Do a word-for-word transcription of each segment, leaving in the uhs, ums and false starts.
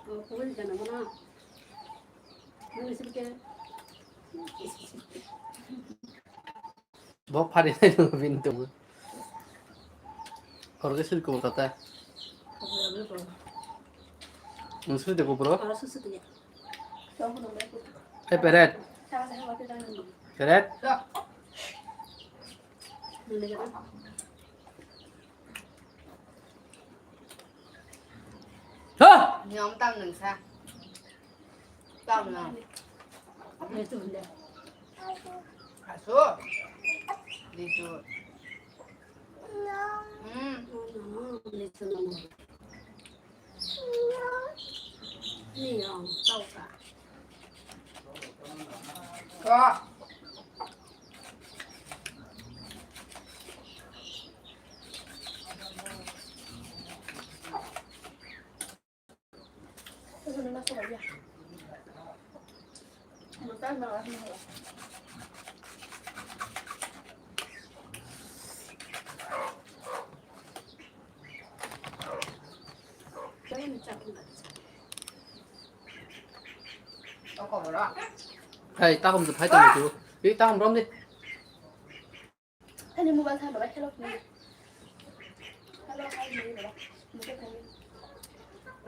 Oh, kuwi jana mana? Mana sih ke? Bok phari nai nung bini tungma. Khorokhe sui kubur tata. Nung sui de kubur? Hey, peret. Peret. Ha! Nyom tam nung sa. Tam nung. Asu. Lisu. Hmm. Ko. Hey, takum tu phai tamu tu. Ih, takum rom di. Ani mobile tha baba khelo. Khelo khai ni baba. Mukhe khai.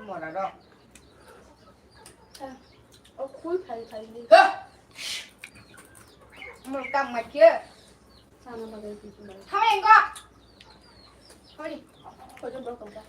Mora ro. O khui khai khai ni. Mo kam ma khe. Sana baba ni baba. Khamai engko. Khamai. Ko jom bro kam ka.